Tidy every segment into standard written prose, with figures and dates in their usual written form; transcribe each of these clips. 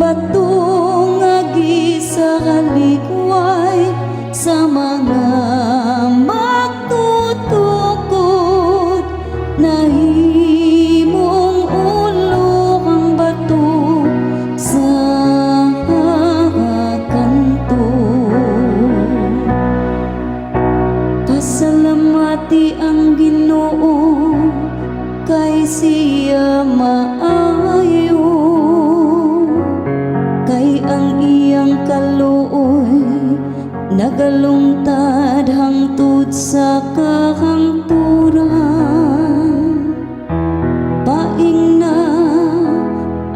Bato nga gisalikway sa mga magtutukod, nahimong ulohang bato sa kanto. Pasalamati ang Ginoo kay siya maayo, kay ang iyang kaluoy nagalungtad hangtod sa kahangturan. Paingna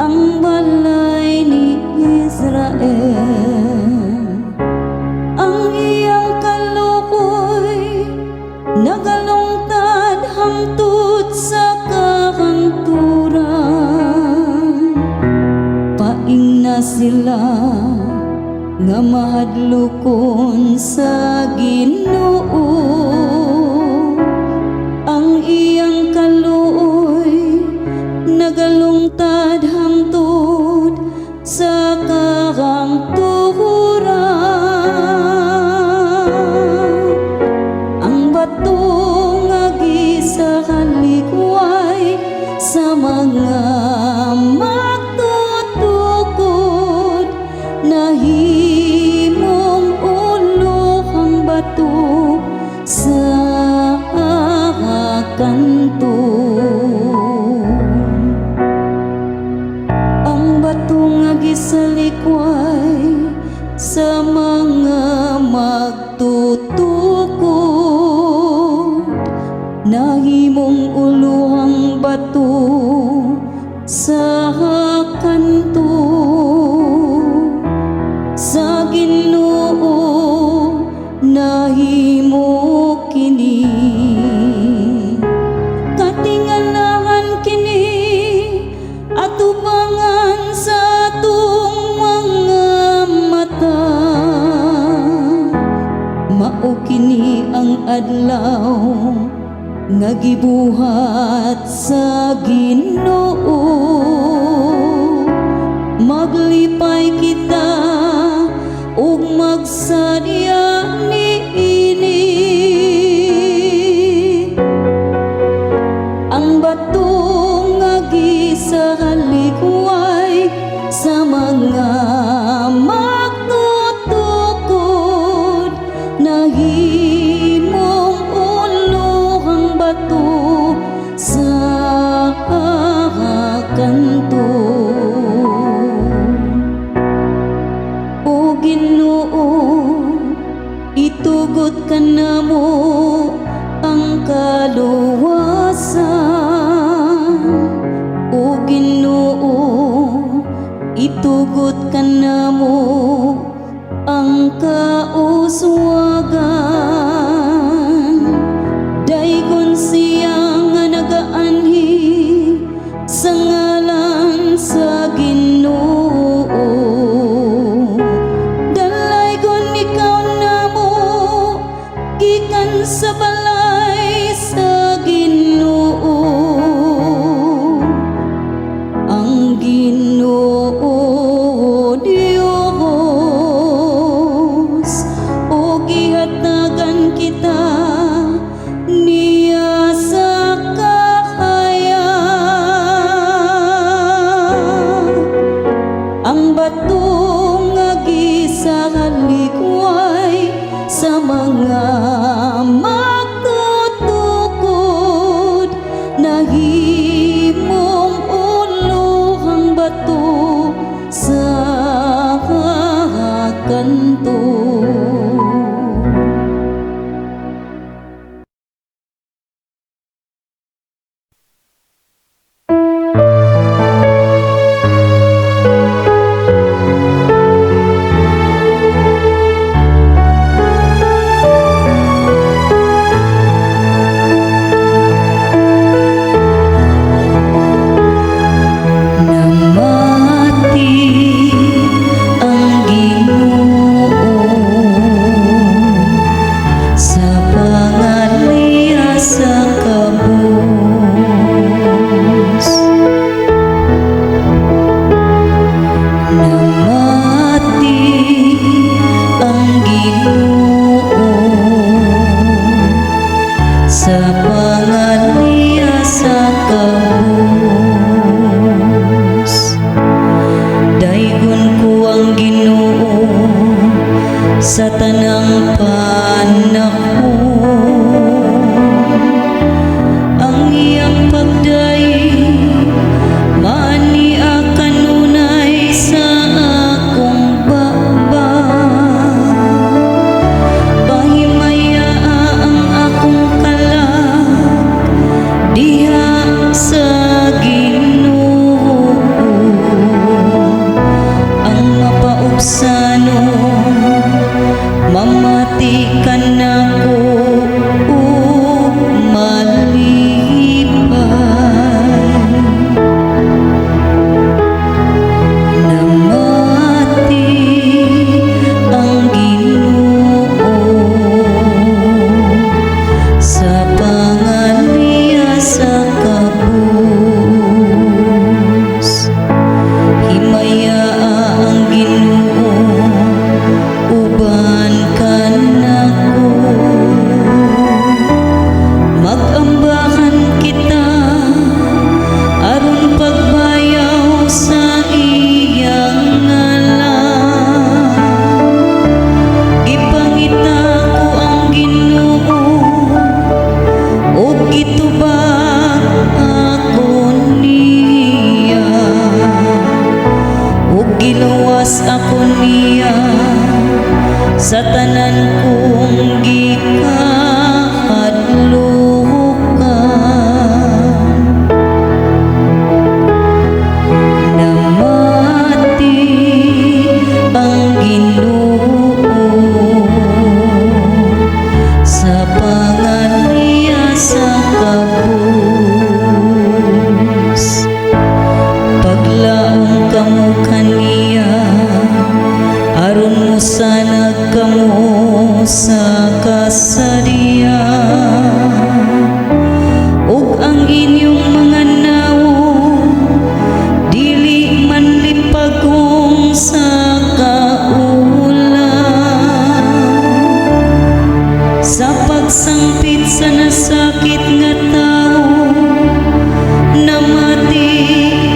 ang balay ni Israel. Ang iyang kaluoy nagalungtad hangtod sa kahangturan. Paingna sila nga mahadlokon sa Ginoo. Ang iyang kaluoy nagalungtad hangtod sa kahangturan. Ang bato nga gisalikway sa mga magtutukod, nahimong ulohang bato sa kanto. Ang bato nga gisalikway sa mga magtutukod, nahimong ulohang bato sa kanto. Sa Ginoo nahimo kini, katingalahan kini atubangan sa atong mga mata. Mao kini ang adlaw nga gibuhat sa Ginoo. Maglipay kita ug magsadya niini. Ang bato nga gisalikway sa mga magtutukod, nahimong ulohang bato sa kanto. O Ginoo, itugot kanamo ang kaluwasan. O Ginoo, itugot kanamo ang kauswagan. Daygon siya nga nagaanhi sa ngalan sa Ginoo. Dalaygon ikaw namo gikan sa balay sa Ginoo. Ang Ginoo Dios o gihatagan kita niya sa kahayag. Ang bato nga gisalikway sa mga magtutukod, nahimong ulohang bato sa kanto. Namati ang Ginoo. sa tanang panahon. Ang iyang pagdayeg maania kanunay sa akong baba. Pahimaya ang akong kalag diha sa Ginoo. Ang mapaubsanon mamati kanako ug malipay. Namati ang Ginoo sa pangaliya sa kabus. Himaya ang Ginoo uban kanako. Mag-ambahan kita aron pagbayaw sa iyang ngalan. Gipangita ko ang Ginoo ug gitubag ako niya, ug giluwas ako niya sa tanan kong gikahadlukan. Namati ang Ginoo sa pangaliya sa kabus. Paglaom kamo kaniya aron mosanag kamo sa kasadya, ug ang inyong mga nawong dili manlipagong sa kaula. Sa pagsangpit sa nasakit nga tawo, namati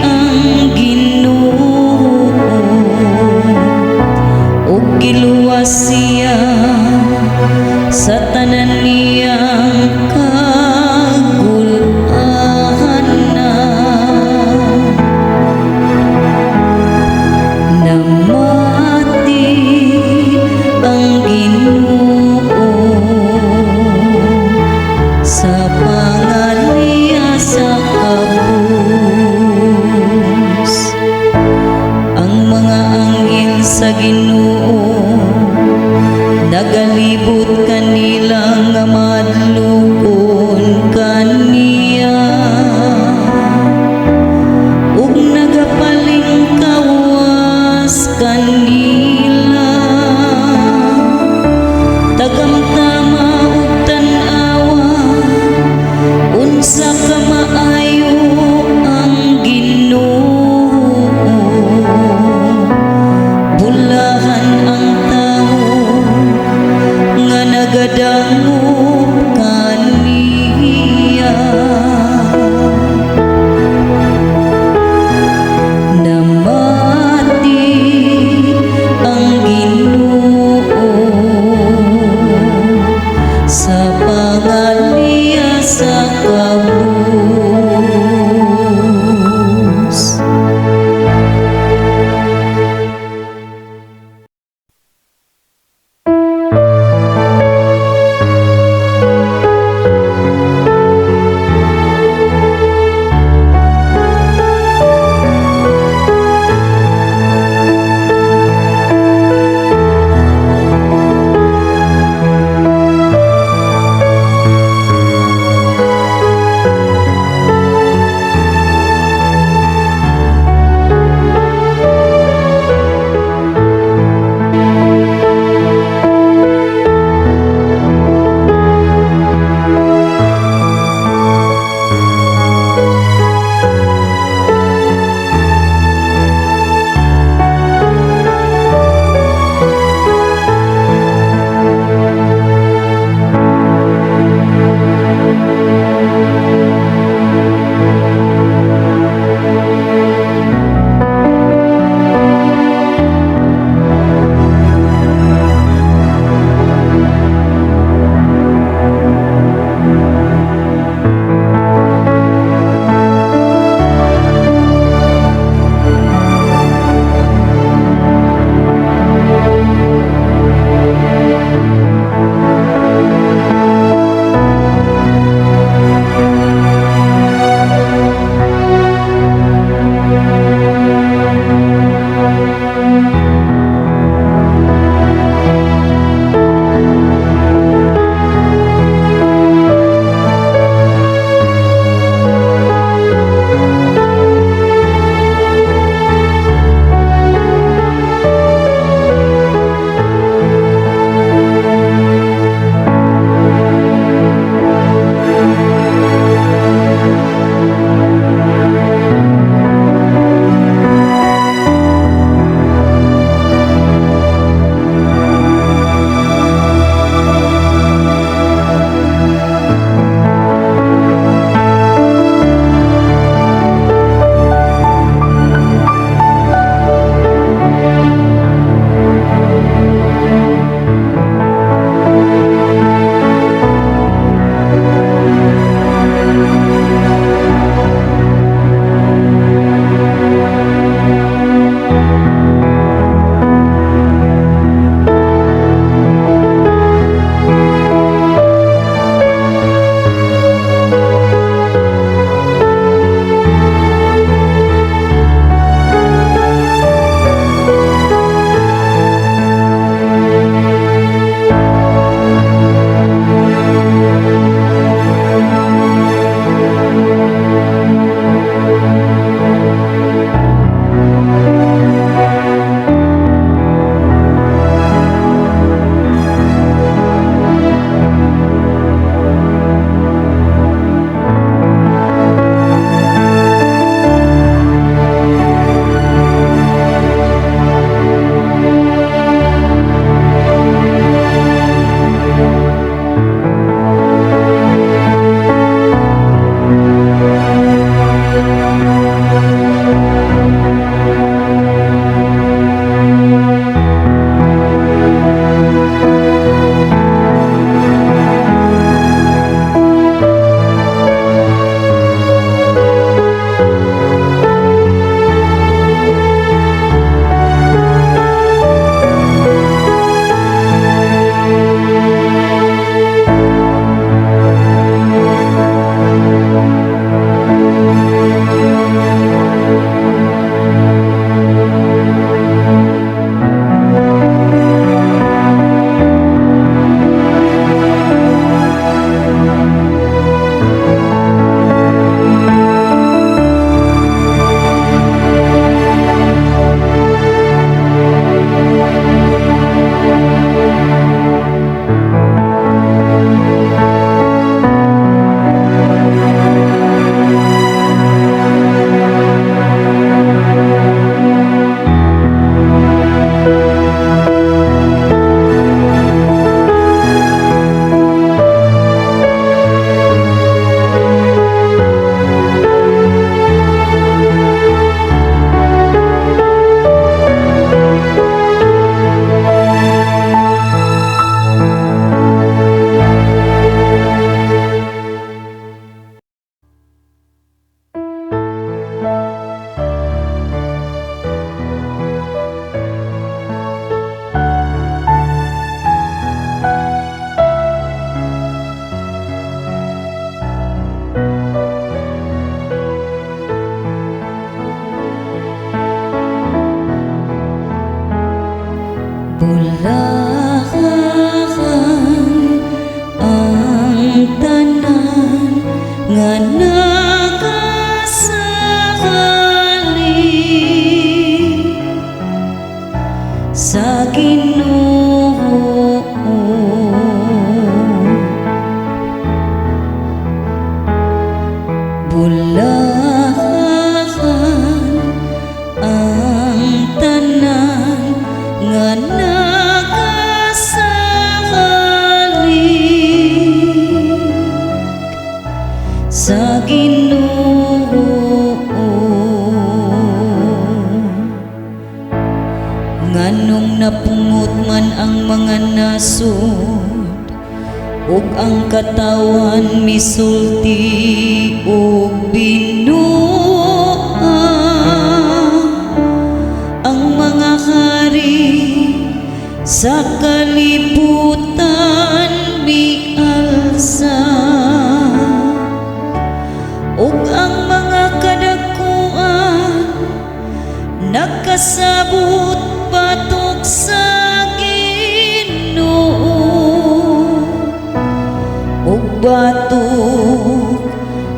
ang Ginoo ug giluwas siya sa tanan niyang kagul-anan. Namati ang Ginoo sa pangaliya sa kabus. Ang mga anghel sa Ginoo nagalibot kanila nga madlokon kaniya ug nagapalingkawas kanila. Tagamtama ug tan-awa unsa ka maayo ang Ginoo. Bulahan ang Bulahan ang tanan nga nagasalig sa Ginoo. Bulahan ang tanan nga nagasalig sa Ginoo. Nganong napungot man ang mga nasod ug ang katawan misulti og binuang, ang mga hari sa kalibutan mialsa ug ang mga kadakuan nagkasabot batok sa Ginoo ug batok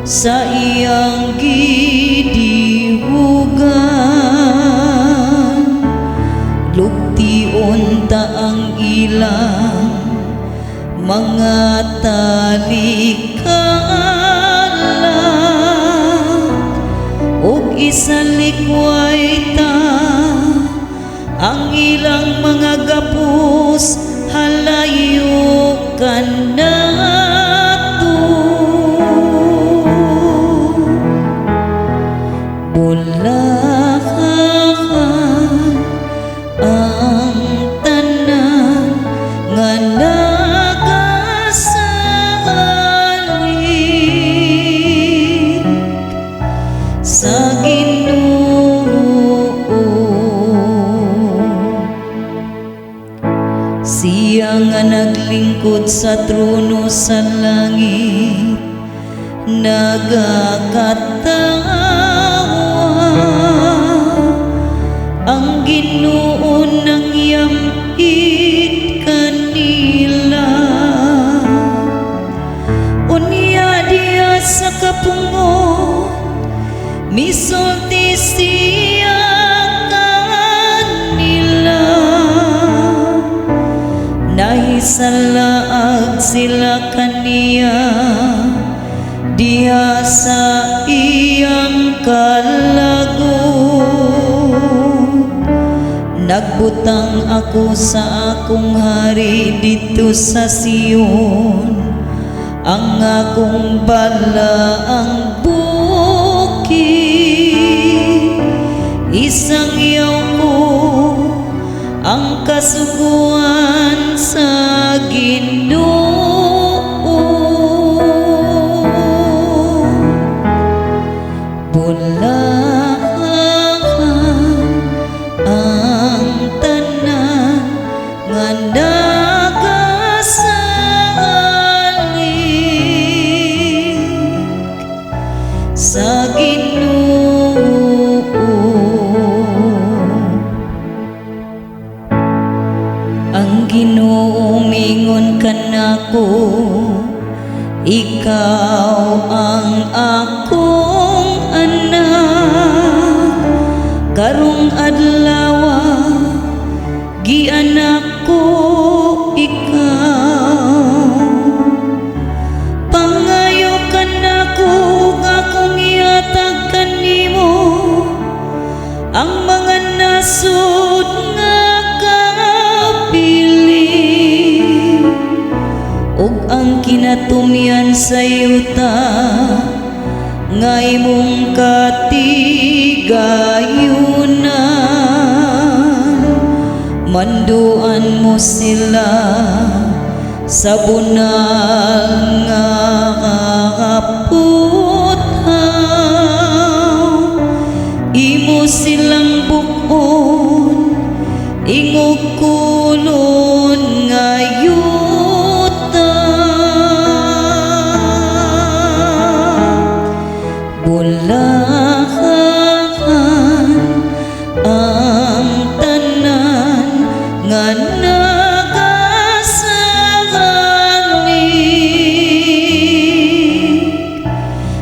sa iyang gidihugan. Lugtion ta ang ilang mga talikala ug isalikway ta ang ilang mga gapos halayo kanato. Bulahan ang tanan nga nagasalig sa Ginoo. Siya nga naglingkod sa trono sa langit nagakatawa. Ang Ginoo nangyam-it kanila. Unya diha sa kapungot misulti siya kanila. Nahisalaag sila kaniya diha sa iyang kalagot. Nagbutang ako sa akong hari didto sa Sion, ang akong balaang bukid. Isangyaw ko ang kasuguan sa Ginoo. Bulahan ang tanan nga nagasalig sa Ginoo. Ang Ginoo mingon kanako, "Ikaw ang akong anak. Karong adlaw gianak ko ikaw. Pangayo kanako ug akong ihatag kanimo ang mga nasod nga kapili ug ang kinatumyan sa yuta nga imong katigayunan. Manduan mo sila sa bunal nga kaputhaw. Imo silang buk-on ingog kolon nga yuta." Bulahan ang tanan nga nga nagasalig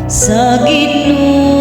sa Ginoo.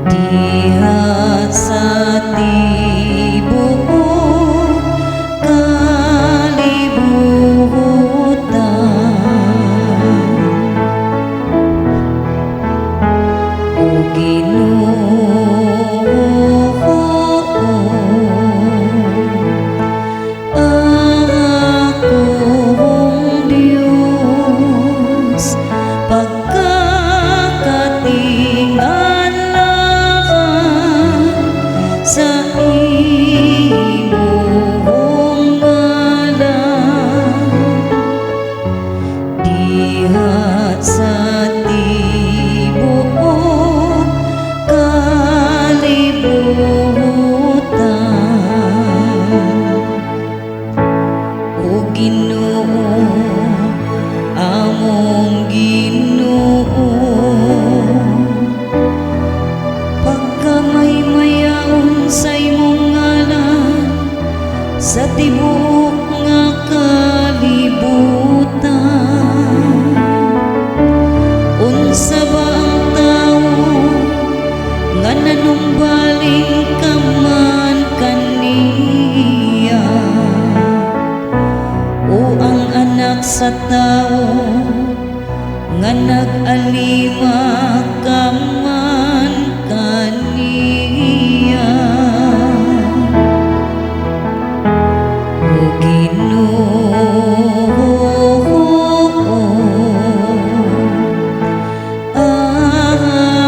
Diha sa tibuok kalibutan. O Ginoo, akong Diyos, pagkakatingalahan sa imong ngalan diha sa tibuok kalibutan. O Ginoo, among Ginoo, pagkamaymayaon sa imong ngalan sa tibuok nga kalibutan. Unsa ba ang tawo nga nanumbaling ka man kaniya, o ang anak sa tao nga nag-alima ka man kaniya? O Ginoo,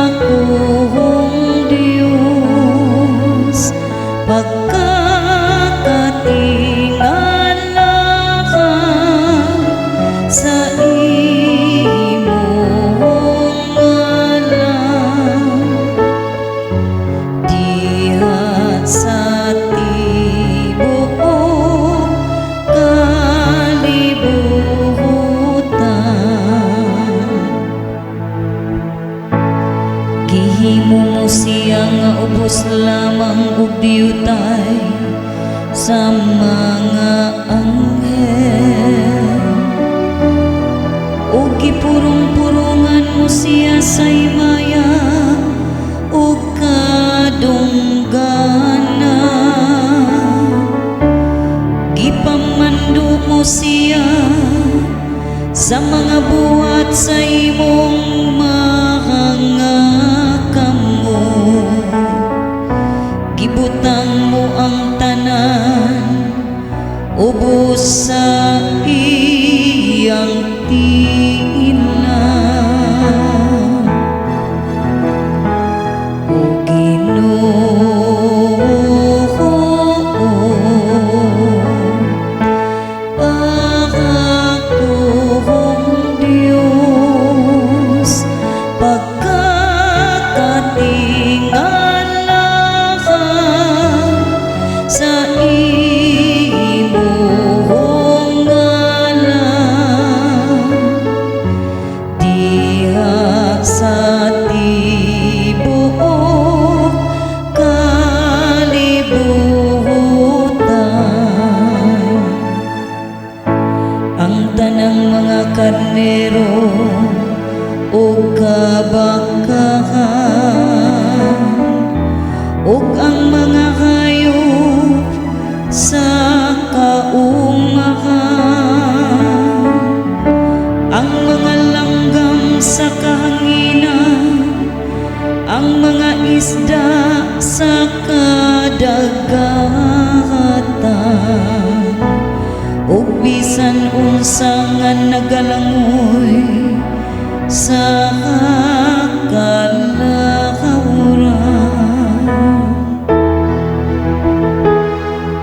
akong Diyos, pagkakatingalahan sa imong ngalan diha sa tibuok kalibutan. Gihimo mo siya nga ubos lamang ug diyutay sa mga anghel, ug gipurong-purungan mo siya sa himaya ug kadungganan. Gipamando mo siya sa mga buhat sa imong mga kamot. Gibutang mo ang tanan ubos sa iyang tiilan. O Ginoo, akong Diyos, pagkakatingalahan sa imong ngalan diha sa tibuok kalibutan. Ang tanang mga karnero ug kabakahan ug ang mga hayop sa kaumahan, ang mga langgam sa kahanginan, ang mga isda sa kadagatan, ug bisan unsa nga nagalangoy sa kalawran.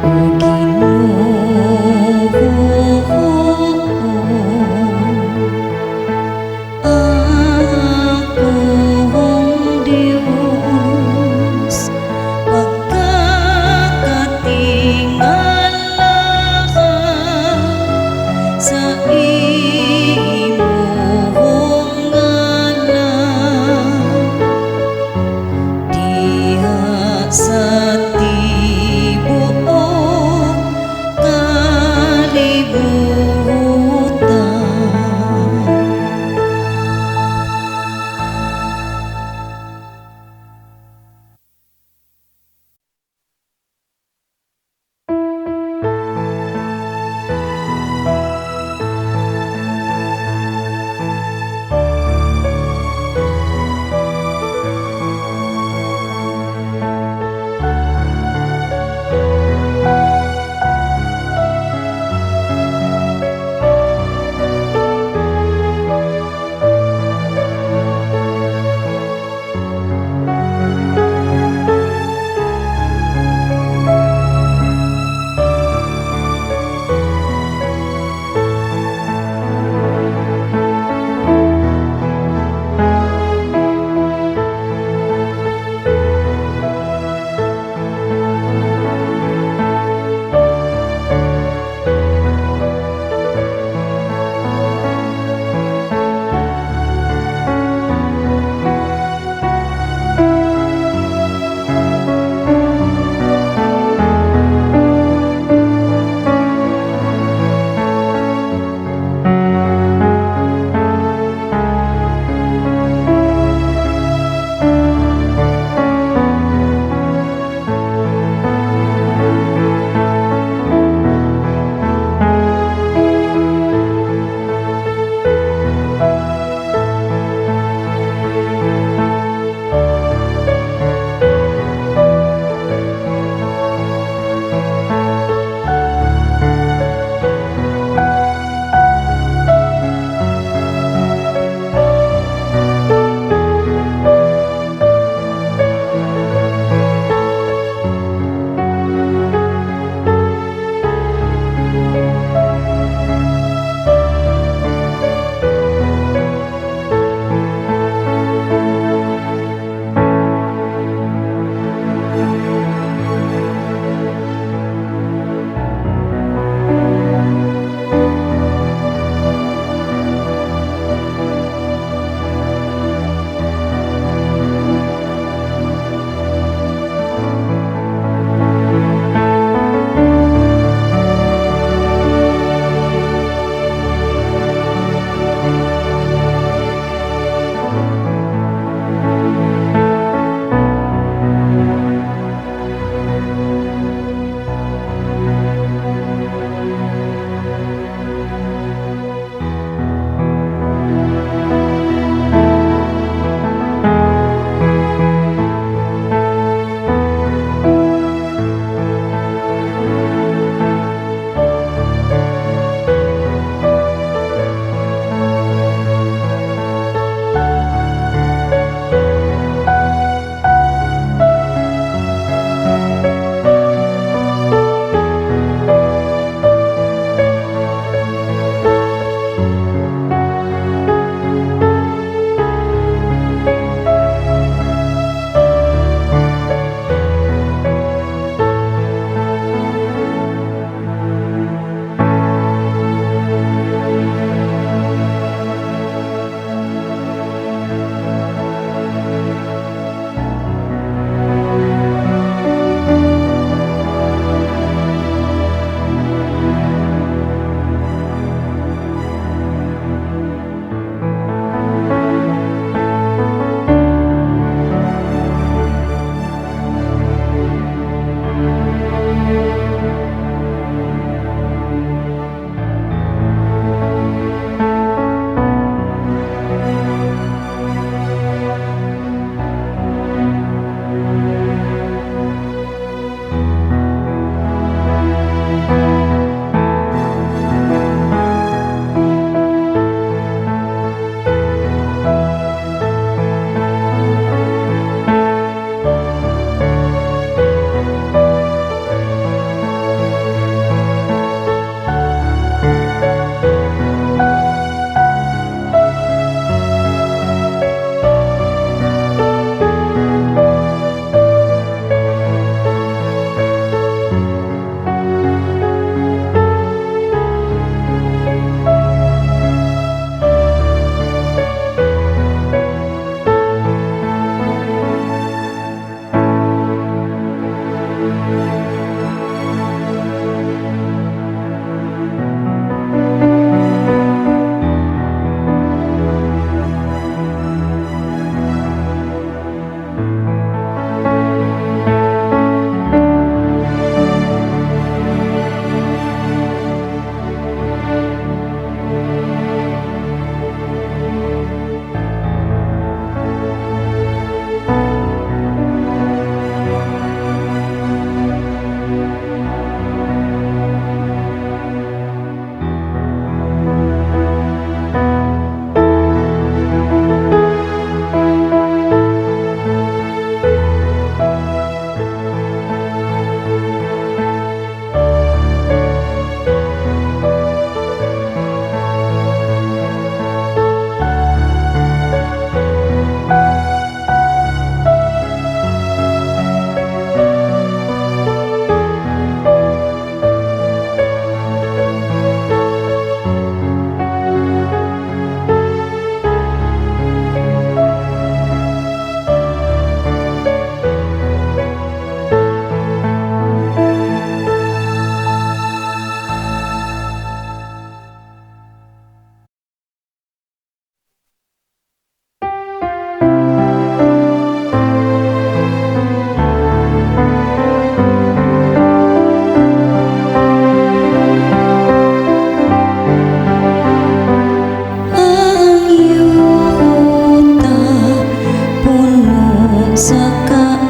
O Ginoo, akong Diyos, pagkakatingalahan sa imong ngalan.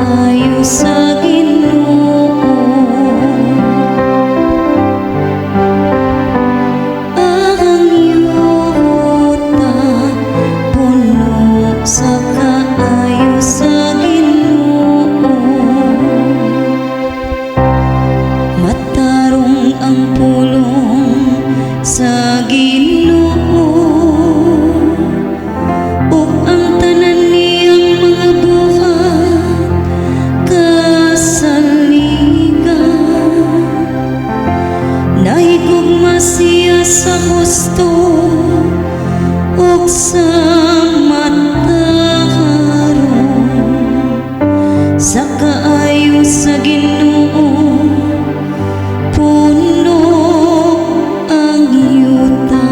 kaayo sa Ginoo. Ang yuta puno sa kaayo sa Ginoo. Matarong ang pulong sa Ginoo ug ang tanan niyang mga buhat kasaligan. Nahigugma siya sa husto ug sa matarong. Sa kaayo sa Ginoo puno ang yuta.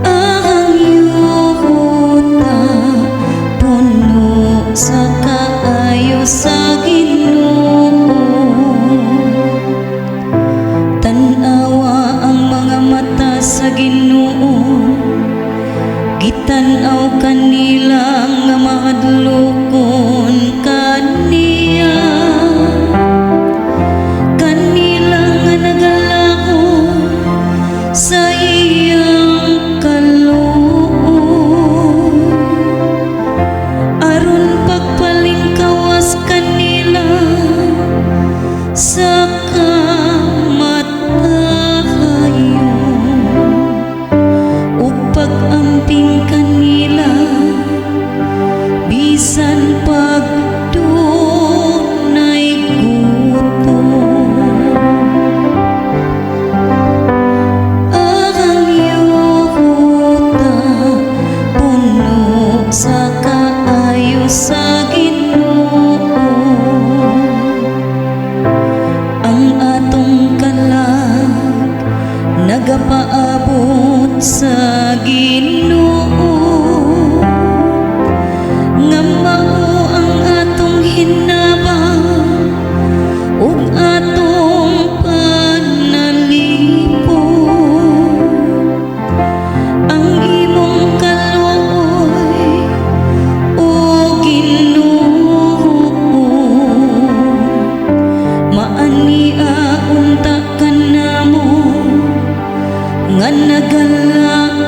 Ang yuta puno sa kaayo sa Ginoo. Tan-awa ang mga mata sa Ginoo, gitan-aw kanila nga mahadlokon kaniya, kanila nga nagalakaw sa iyang kaluoy, aron pagpalingkawas kanila sa kamatayon ug pag-amping kanila bisan pag dunay gutom. Ang yuta puno sa kaayo sa Ginoo. Ang atong kalag nagapaabot sa Ginoo nga mao ang atong hinabang ug atong panalipod. Ang imong kaluoy, O Ginoo, maania unta kanamo nga nagalakaw.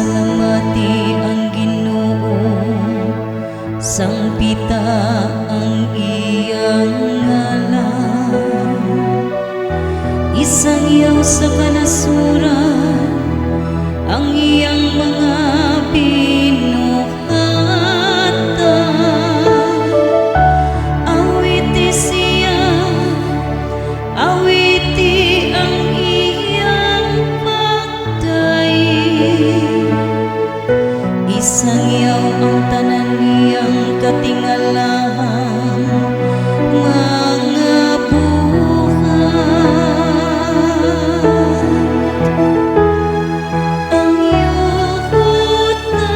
Pasalamati ang Ginoo, sangpita ang iyang ngalan. Isangyaw sa kanasuran ang iyang mga binuhatan. Awiti siya, awiti ang iyang pagdaig. Isangyaw ang tanan niyang katingalahang mga buhat. Ang yuta puno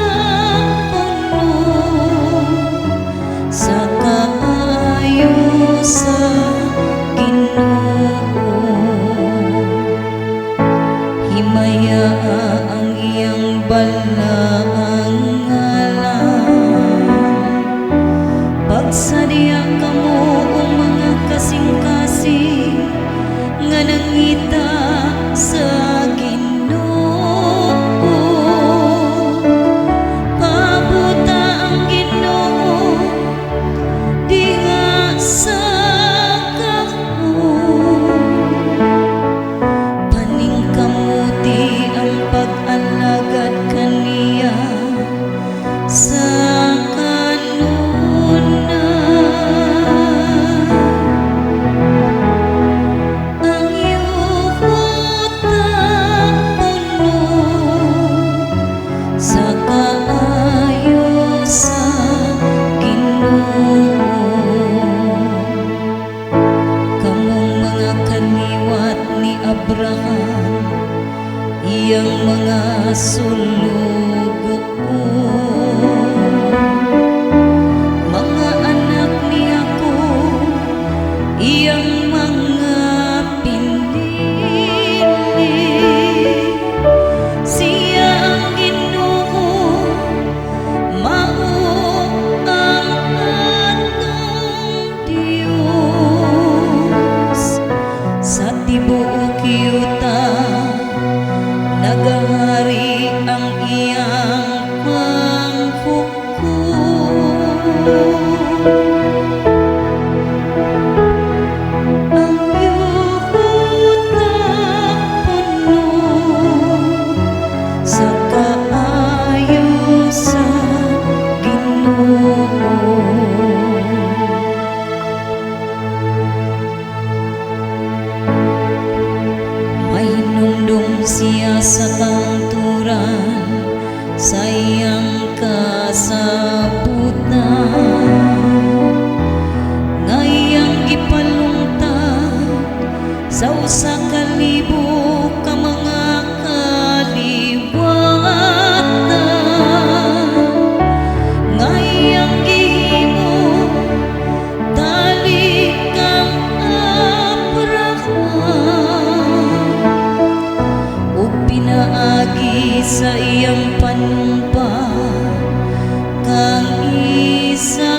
sa kaayo sa Ginoo. Himaya ang iyang balaang ngalan. Pagsadya kamo, o mga kasing-kasing nga nangita sa Ginoo. Pabuta ang Ginoo diha sa gahom. Paningkamuti ang pag-alagad kaniya sa kanunay. Ang yuta puno sa kaayo sa Ginoo. Kamong mga kaliwat ni Abraham, iyang mga sulugoon, mga anak ni Jacob, iyang mga pinili. Siya ang Ginoo, mao ang atong Dios. Sa tibuok yuta nagahari ang iyang panghukom. Ang yuta puno sa kaayo sa Ginoo. Mahinumdum siya sa kahangturan sa iyang kasabutan nga iyang gipalungtad sa 1,000 ka mga kaliwatan, nga iyang gihimo tali kang Abraham ug pinaagi sa iyang panumpa kang Isaac.